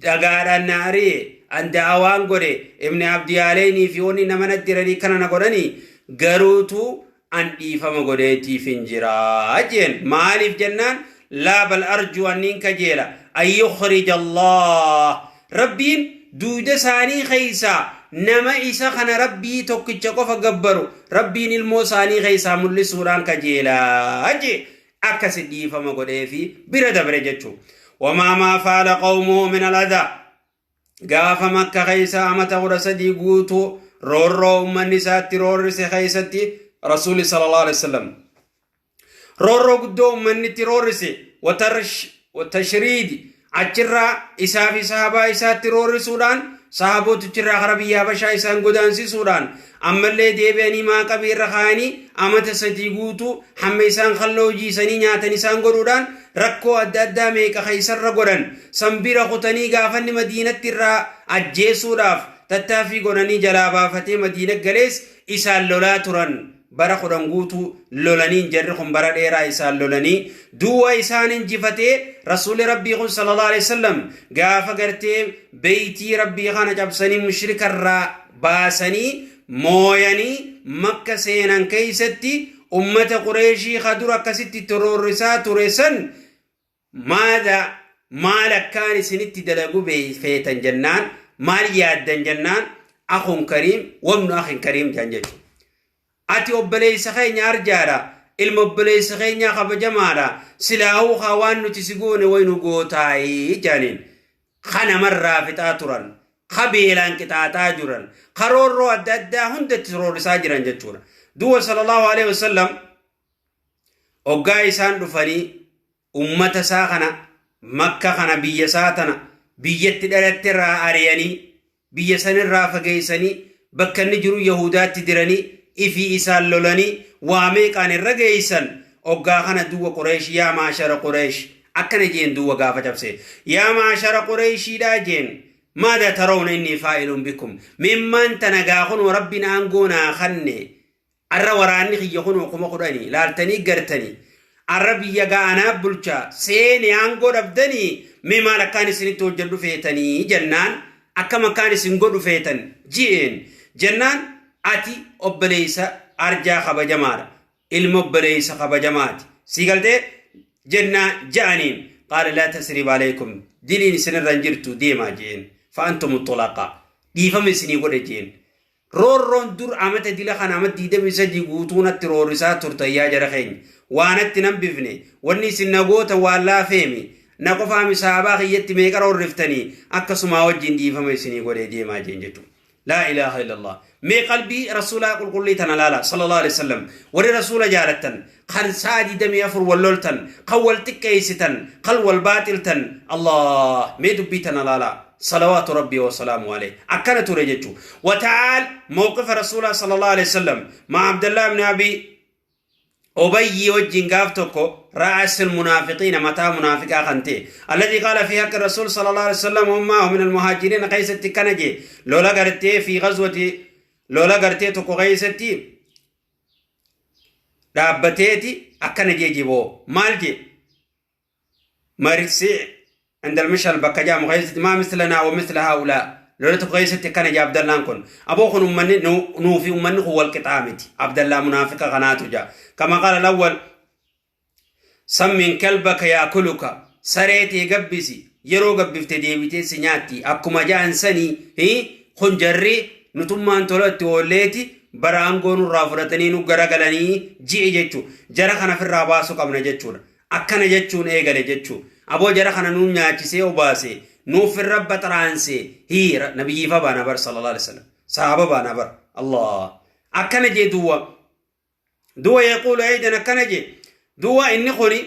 dhagaadhaan na ari'e, an da'awaan godhe, ibni abdiyaaleynii fi wanni nama naddiranii kana na godhanii, garuutu an dhiifama godheetiif hin jiraa jeen. Maaliif jennaan, laa bal arjuu, anniin kajeela, an yukhrija Allah, Rabbiin Duuda isaanii keeysaa nama isa kana Rabbii tokkicha qofa gabbaru Rabbiin ilmoo isaanii keeysaa mul'isuudhaan kajeelaa jee akkasi dhiifama godheefi bira dabre jechuu. Wamaa maa faala qawmuhu min al-adhaa. Gaafa Makka keeysa amata 13 guutuu roorroo ummanni isaatti roorrise keeysatti Rasuulli sallallahu alaihi wasallam roorroo guddoo ummanni itti roorrise watashriidi achirraa isaa fi sahabaa isaatti roorrisuudhaan sahabootichirraa kara biyya Habashaa isaan godaansisuudhaan ammallee deebi'anii maaqabii irra kaayanii amata 3 guutuu hamma isaan kalloo jiisanii nyaatan isaan godhuudhaan rakkoo adda addaa meeqa keeysarra godhan san bira kutanii gaafanni Madiinatti irraa ajjeesuudhaaf tattaaffii godhanii jalaa baafatee Madiina galees isaan lolaa turan. Bara 10 guutuu lolaniin jarri kun bara dheeraa isaan lolanii du'a isaan injifatee Rasuulli Rabbii kun sallallahu alaihi wasallam gaafa gartee beeytii Rabbii kana cabsanii mushrikarraa baasanii mooyanii Makka seenan keeysatti ummata Qureeshii ka dura akkasitti itti roorrisaa ture san maada maal akkaan isinitti dalagu feetan jennaan, maal yaaddan jennaan, akhun kariim wabnu akhin kariim jedhan jechuudha. Ati obboleessa keenya arjaadha, ilma obboleessa keenyaa kabajamaadha, silaahuu kaa waan nuti si goone way nu gootaayii jedhaniin. Ka namarraa fixaa turan, ka beelaan qixaaxaa jiran, ka roorroo adda addaa hundatti roorrisaa jiran jechuudha. Du'a sallallahu alaihi wasallam oggaa isaan dhufanii ummata isaa kana Makka kana biyya isaa tana biyyatti dhalatte irraa ari'anii biyya sanirraa fageessanii bakka inni jiru Yahudaatti diranii ifii isaan lolanii waa meeqaan irra geessan. Oggaa kana duwwa Qureesh, yaa maashara Qureesh akkana jeen. Duwwa gaafa cabse, yaa maashara Qureeshiidhaa jeen, maada tarawna inni faa'ilun bikum mimmaan tana gaa kunoo Rabbiin aangoo naa kanne. Arra waraanni kiyya kunoo 10,000 laaltanii gartanii. Arra biyya ga'anaa bulchaa seene aangoo dhabdanii mee maal akkaan isinitti hojjedhu feetanii jennaan, akkam akkaan isin godhu feetan ji'een jennaan, ati obboleessa arjaa kabajamaadha. Ilma obboleessa kabajamaati. Sii galtee jennaa ja'aniin, qaala laa tasriib alaykum, diliin isinirra hin jirtu, deemaa je'een. Fa'antum xulaqaa, dhiifama isinii godhe je'een. Roorroon dur amata dila kana amata 23 guutuu natti roorrisaa turtan, yaa jara keenya waa natti nan bifne, wanni isin na gootan waan laafeemi, na qofaami, sahabaa kiyyatti meeqa roorriftanii, akkasumaa wajjin dhiifama isinii godhee deemaa jeen jechuudha. Laa ilaaha illallah. Mee qalbii rasuulaa qulqullii tana laala sallallahu alaihi wasallam. Warri rasuula jaalattan kan sa'a 24 wal loltan, kan wal xiqqeessitan, kan wal baaxiltan, Allah mee dubbii tana laala. Salawaatu Rabbii wa salaamu alayhi. Akkana ture jechuu. Wata'aal mawqifa rasuulaa sallallahu alaihi wasallam ma Abdallah ibn Abi Obayyii wajjin gaaf tokko, ra'asil munaafiqiina, mataa munaafiqaa kan ta'e, alladii qaala fi haqqi rasuul sallallahu alaihi wasallam wammaahu min almuhaajiriina keessatti kana jee, lola gartee fi ghazwati lola gartee tokko keessatti dhaabbateeti akkana jee jiboo maal jee, marsi indal mishal bakka jedhamu keessatti, maa mislanaa wa misla haa'ulaa. Lola tokko keessatti akkana jee Abdallaan kun, aboo kun ummanni nuu fi ummanni kun wal qixaa miti. Abdallaa munaafiqa kanaatu jaa, kama qaala lawwal sammin kalbaka yaakuluka, saree tee gabbisi, yeroo gabbifte deebitee si nyaatti akkuma ja'an sanii. Kun jarri nutummaan tola itti oolleeti bara aangoo nurraa fudhatanii nu garagalanii ji'e jechuu, jara kana firraa baasuu qabna jechuudha. Akkana jechuun eegale jechuu, aboo jara kana nuun nyaachisee obaase, nuuf irra baxraanse hiira nabiyyiifa baana bar sallallahu alaihi wasallam sahaba baana bar. Allah akkana jee duwwa duwwa yaquulu aydan akkana jee duwwa inni kuni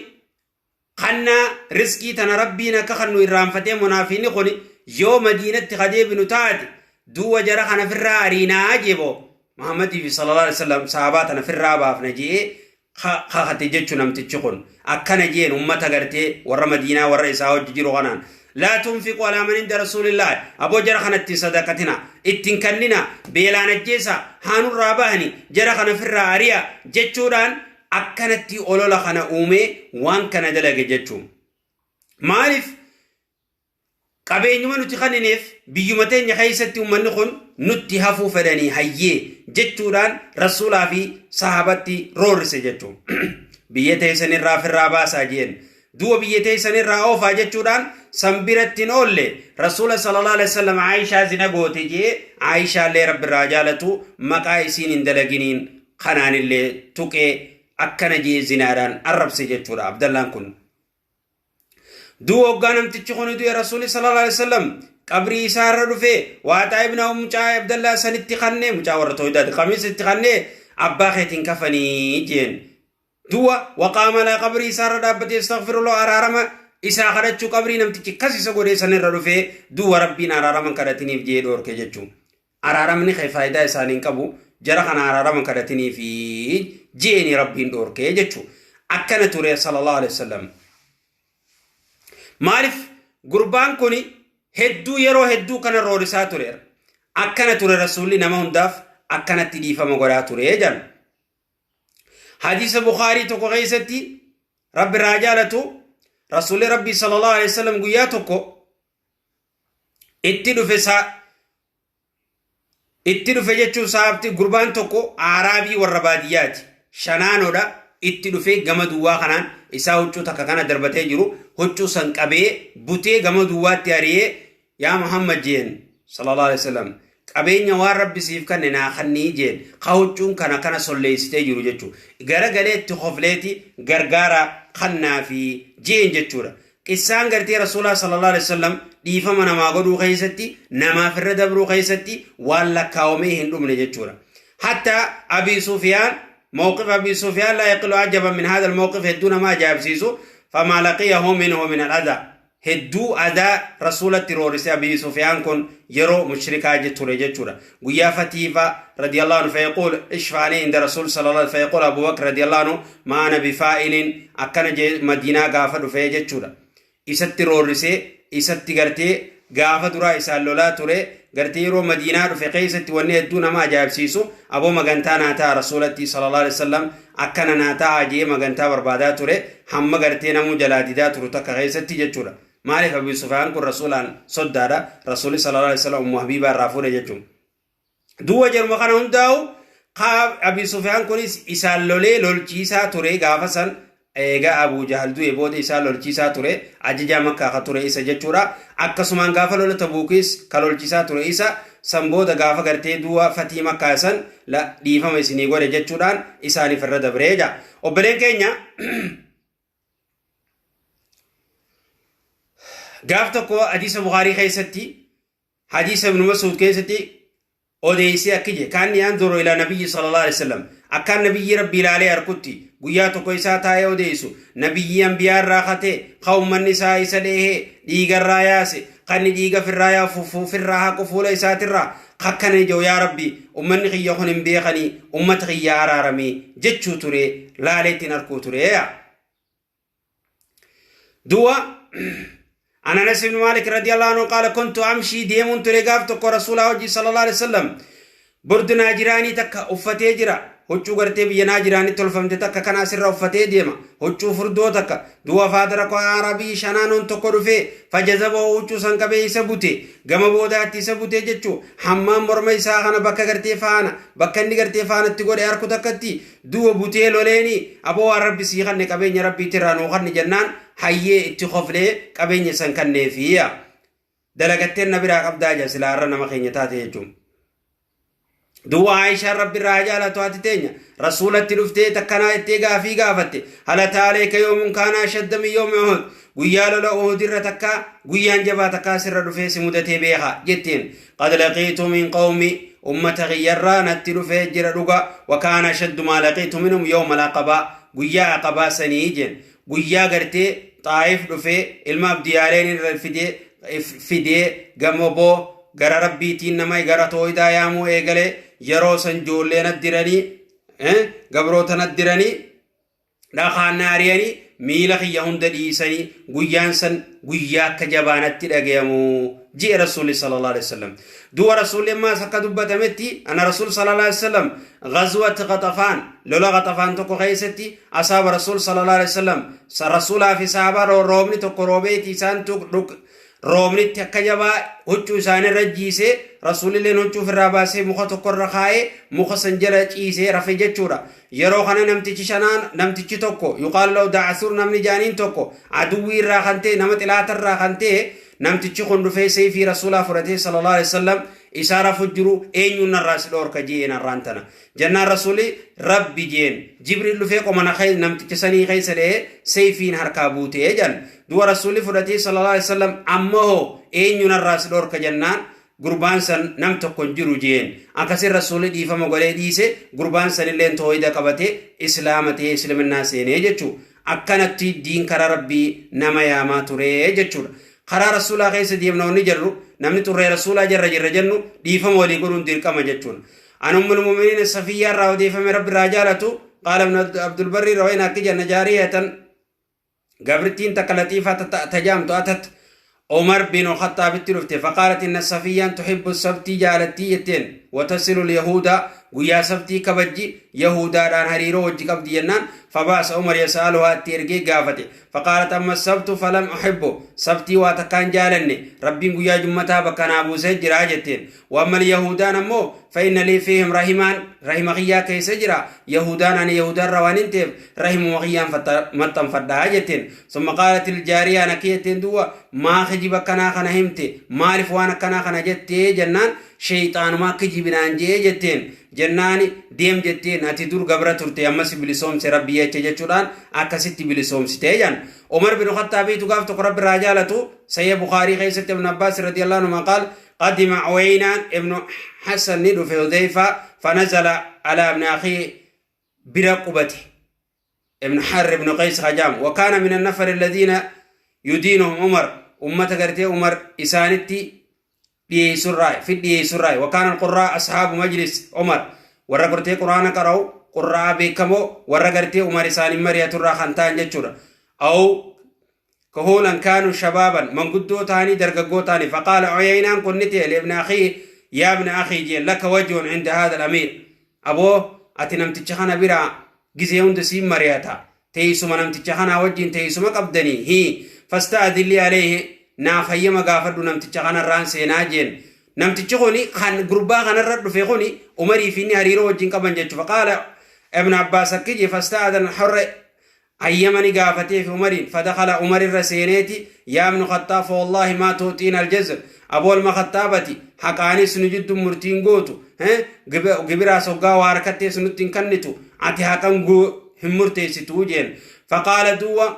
kannaa riskii tana Rabbiin akka kan nu irraanfatee munaafiini kuni yoo Madiinatti ka deebinu taate duwwa jara kana firraa ariinaa jee, boo Muhammadii fi sallallahu alaihi wasallam sahabaa tana firraa baafna jee kakate jechu. Namtichi kun akkana jeen ummata gartee warra Madiinaa warra isaa hojji jiru kanaan, laa tunfiqu alaa man inda rasuulillah, aboo jara kana ittiin sadaqatina, ittiin kannina, beelaan ajjeesa, haanurraa bahani, jara kana firraa ari'a jechuudhaan akkanatti olola kana uumee waan kana dalage jechuun. Maaliif qabeenyuma nuti kannineef biyyuma teenya keessatti ummanni kun nutti hafuu fedhanii hayyee jechuudhaan rasuulaa fi sahabatti roorrise jechuun. Biyya teessanirraa firraa baasaa jeen, du'a biyya teessanirraa oofaa jechuudhaan San biratti hin oolle, Rasuula sallallahu alaihi wasallam Aayishaa zina goote jee, Aayishaallee Rabbi irraa jaalatu maqaa isiin hin dalaginiin kanaanillee tuqee akkana jee zinaadhaan arrabse jechuudha Abdallaan kun. Du'a hoggaa namtichi kun du'e, Rasuulli sallallahu alaihi wasallam qabrii isaa irra dhufee Waaxaa ibna mucaa Abdallaa sanitti kannee, mucaa warra tooyidaati, qamiis itti kannee, abbaa keetiin kafanii jeen. Du'a waqaama alaa qabrii isaa irra dhaabbatee astaghfirullah, araarama isaa kadhachuu, qabrii namtichi kas isa godhee san irra dhufee, du'a Rabbiin araaraman kadhatiniif jee dhoorke jechuun. Araaramni kee faayidaa isaanii hin qabu, jara kana araaraman kadhatiniif jeeni Rabbiin dhoorke jechuun. Akkana ture sallallahu alaihi wasallam. Maaliif gurbaan kun hedduu yeroo hedduu kana roorisaa ture. Akkana ture Rasuulli, nama hundaaf akkanatti dhiifama godhaa ture jedhan. Hadiisa Bukaarii tokko keessatti, Rabbi irraa jaalatu, Rasuulli Rabbii sallallahu alaihi wasallam guyyaa tokko itti dhufe, isaa itti dhufe jechuun saabti gurbaan tokko Aaraabii warra baadiyyaati. Shanaanoodha. Itti dhufee gama duwwaa kanaan isaa huccuu takka kana darbatee jiru, huccuu san qabee butee gama duwwaatti ari'ee, "Yaa Muhammad," jeen sallallahu alaihi wasallam, "qabeenya waan Rabbi siif kanne naa kannii," jeen, ka huccuun kana kana solleessitee jiru jechuu. Gara galee itti kofleeti gargaara kannaa fi jeen jechuudha. Qissaan gartee Rasuulaa sallallahu alaihi wasallam dhiifama namaa godhuu keessatti, namaaf irra dabruu keessatti waan lakkaawamee hin dhumne jechuudha. Hatta Abi Sufiyaan, mawqif Abi Sufiyaan laa yaqilu ajaban min haadha al-mawqif, hedduu nama ajaa'ibsiisu, famaa laqiyahu minhu min al-adha, hedduu adaa Rasuulatti roorise Abi Sufiyaan kun yeroo mushrikaa ture jechuudha. Guyyaa fatiifa radiyallahu anhu fayaquul ishfaanii inda Rasuul sallallahu alaihi, fayaquul Abu Bakr radiyallahu anhu ma ana bifaa'ilin, akkana jee Madiinaa gaafa dhufee jechuudha. Isatti roorrisee isatti gartee gaafa duraa isaan lolaa ture. Gartee yeroo Madiinaa dhufe keessatti wanni hedduu nama ajaa'ibsiisu, aboo magantaa naa ta'a, Rasuulatti sallallahu alaihi wasallam akkana naa ta'a jee magantaa barbaadaa ture, hamma gartee namuu jalaa didaa turu takka keessatti jechuudha. Maaliif Abii Sufyaan kun Rasuulaan soddaadha. Rasuulli sallallahu alaihi wasallam Ummu Habiibaa irraa fuudhe jechuudha. Duuba jaruma kana hundaa'u Abii Sufyaan kunis isaan lolee lolchiisaa ture gaafa san, eegaa Abuu Jahal du'e booda isaan lolchiisaa ture, ajajaa Makkaa ka ture isa jechuudha. Akkasumaan gaafa lola Tabuukis ka lolchiisaa ture isa. San booda gaafa gartee du'a fatii Makkaa san dhiifama isinii godhe jechuudhaan isaaniif irra dabree jira. Obboleen keenya, gaaf tokko hadiisa Bukaarii keessatti, hadiisa Ibn Mas'ud keessatti odeessee akki je, kaanni yanzuru ila nabiyyi sallallahu alaihi wasallam, akkaan nabiyyi Rabbi ilaalee harkutti guyyaa tokko isaa taa'ee odeessu, nabiyyi anbiyaa irraa katee ka ummanni isaa isa dheehee dhiigarraa yaase, kanni dhiiga firraa yaafu firraa haqu fuula isaatirraa, kakkana ijoo, "Yaa Rabbi, ummanni kiyya kun hin beekanii, ummata kiyya araaramii," jechuu ture, laaleettiin arkuu ture yaa. Du'a عن انس بن مالك رضي الله عنه قال كنت امشي deemuun ture gaaf tokko Rasuulaa hojii sallallahu alaihi wasallam. Burdu naajiraanii takka uffatee jira, huccuu gartee biyya naajiraanii tolfamte takka kana asirra uffatee deema, huccuu furdoo takka. Du'a faadara koo Arabii shanaanoon tokko dhufee fajazaba, huccuu san qabee isa bute, gama boodaatti isa bute jechuu, hammaan morma isaa kana bakka gartee faana, bakka inni gartee faanatti godhe harku takkatti. Du'a butee loleeni, "Aboo, waan Rabbi sii kanne qabeenya Rabbiitirraa nuu kanni," jennaan, hayyee itti koflee qabeenya san kanneefiya. Dalagatteen na biraa qabdaa jaa silaa har'a nama keenya taate jechuun. Duwwa Aayishaan, Rabbi irraa haa jaalatu, haati teenya Rasuulatti dhuftee takkanaa ittee gaafii gaafatte: "Hal ataa alayka yawmun kaana ashadda min yawmi Uhud? Guyyaa lola Uhud irra takkaa guyyaan jabaa takkaa sirra dhufee si mudatee beeka?" jetteen. "Qad laqiitu min qawmi, ummata kiyyarraa natti dhufee jira dhuga, wa kaana ashaddu maa laqiitu minhum yawma al-aqabaa, guyyaa Aqabaa sanii," jeen. Guyyaa gartee Xaayif dhufee ilma Abdiyaaleen irra fidee gama boo gara Rabbiitiin nama gara tooyidaa yaamuu eegale, yeroo san ijoollee naddiranii, gabroota naddiranii, dhakaan na ari'anii, miila kiyya hunda dhiisanii, guyyaan san guyyaa akka jabaanatti dhagayamu ji'e Rasuulli sallallahu alaihi wasallam. Du'a Rasuulli ammaas akka dubbatametti, ana Rasuul sallallahu alaihi wasallam ghazwat Ghaxafaan, lola Ghaxafaan tokko keessatti asaaba Rasuul sallallahu alaihi wasallam, Rasuulaa fi sahaabaa roobni tokko roobeeti isaan Roobnitti akka jabaa huccuu isaanirra jiisee, Rasuulilleen huccuu ofirraa baasee muka tokkorra kaa'ee muka san jala ciisee rafe jechuudha. Yeroo kana namtichi shanaan namtichi tokko yuqaalu lahu Da'asuur namni jaaniin tokko aduwwii irraa kan ta'e, nama xilaata irraa kan ta'e, namtichi kun dhufee seeyfii Rasuulaa fudhatee sallallahu alaihi wasallam isaa rafu jiru, eenyuun narraa si dhoorka je'een har'aan tana. Jennaan Rasuulli Rabbi jeen. Jibriil dhufee qoma na namticha sanii keessa dha'ee seeyfiin harkaa buutee jedhan. Du'a Rasuulli fudhatee sallallahu alaihi wasallam amma hoo eenyu narraa si dhoorka jennaan gurbaan san nam tokko hin jiru jeen. Akkasin Rasuulli dhiifama godhee dhiise, gurbaan sanilleen toohida qabatee islaama ta'ee isliminnaa seenee jechuu. Akkanatti diin karaa Rabbii nama yaamaa turee jechuudha. Karaa Rasuulaa keessa deemna wanni jirru, namni xurree Rasuulaa jarra jirra jennu, dhiifama walii godhuun dirqama jechuudha. An ummul mu'miniin Safiyyaa irraa odeeffame, Rabbi irraa jaalatu, qaala ibn Abdulbarrii rawayna akki jenna, jaariyatan gabrittiin takka latiifaa tajaamtu atat Umar bin Khaxaabitti dhufte, faqaalat inna Safiyyaan tuhibbu sabtii jaalattii jetteen, watasilu yahuda guyyaa sabtii kabajji, yahudaadhaan hariiroo wajji qabdi jennaan, fabaasa Umar yasaaluhaa itti ergee gaafate, faqaalat amma sabtu falam uhibbu sabtii waa takkaan jaalanne, Rabbiin guyyaa jummataa bakka naa buusee jiraa jetteen. Waammal yahudaan ammoo fa inna lii fiihim rahimaan rahima kiyyaa keessa jira, yahudaan ani yahudaarra waan hin ta'eef rahimuma kiyyaan maxxanfadhaa jetteen. Summa qaalat iljaariyaan akki jetteen, duwwa maa kijiba akkanaa kana himte, maaliif waan akkanaa kana jettee jennaan, sheeyxaanumaa kijibinaan jee jetteen. Jennaani deem jetteen, ati dur gabra turte, ammas bilisoomse Rabbi jecha jechuudhaan akkasitti bilisoomsitee jedhan. Umar bin Khattaabiitu gaaf tokko, Rabbi irraa jaalatu, Sahih Bukaarii keessatti Ibn Abbaas radiyallahu anhu qaal قدم عوينان ابن حسن ندو في حذيفة فنزل على ابن أخيه برقبته ابن حر بن قيس خجام، وكان من النفر الذين يدينهم عمر، أمة قرتي عمر إسانتي dhiyeessurraa fi dhiyeessurraa. وكان القراء أصحاب مجلس عمر warra gartee quraana qara'u, qurraa beekamoo warra gartee Umar isaanii mari'aturraa kan ta'an jechuudha. أو كهولا كانوا شبابا manguddoo ta'anii dargaggoo ta'anii. فقال عيينان kun ni ta'e لابن أخيه يا ابن أخي jeen لك وجه عند هذا الأمير aboo ati namticha kana biraa gizee hunda siin mari'ata, teessuma namticha kanaa wajjin teessuma qabdanii hi فاستأذن لي عليه naaf hayyama gaafadhu, namticha kanarraan seenaa jeen. Namtichi kuni kan gurbaa kanarra dhufe kuni Umarii fi inni hariiroo wajjin qaban jechuudha. قال ابن عباس akkiji فاستأذن الحر hayyama ni gaafatee fi Umariin، فدخل Umar irra seeneeti يا ابن خطاب فوالله ما تعطينا الجزر aboo ilma Khaxaabati haqaanis nu jiddu murtiin gootu, gibiraa soggaa waa harkattees nutti hin kennitu, ati haqan hin murteessitu jeen. فقال duwwa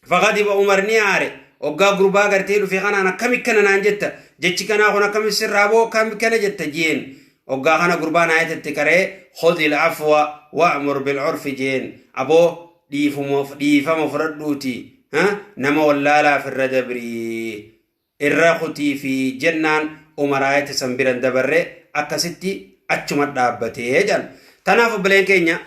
فغضب Umar ni aare oggaa gurbaa gartee dhufe kanaan, akkami kana naan jetta, jechi kanaa kun akkami sirraa boo, akkami kana jetta jeen. Oggaa kana gurbaan ayatatti qaree خذ العفو وأمر بالعرف jeen. Aboo dhiifama fudhadhuuti nama wallaalaaf irra dabrii irra kutii fi jennaan Umar ayata san biran dabarre, akkasitti achuma dhaabbatee jedhan. Tanaaf obboleen keenya,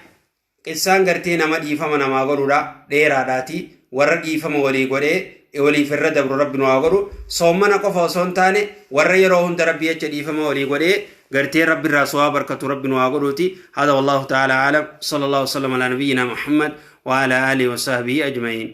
qissaan gartee nama dhiifama namaa godhuudha dheeraadhaati. Warra dhiifama walii godhee waliif irra dabru Rabbi nu haa godhu. Soommana qofa osoo hin taane, warra yeroo hunda Rabbi jecha dhiifama walii godhee gartee Rabbi irraa su'aa barkatu Rabbi nu haa godhuuti. هذا والله تعالى أعلم، صلى الله وسلم على نبينا محمد وعلى آله وصحبه أجمعين.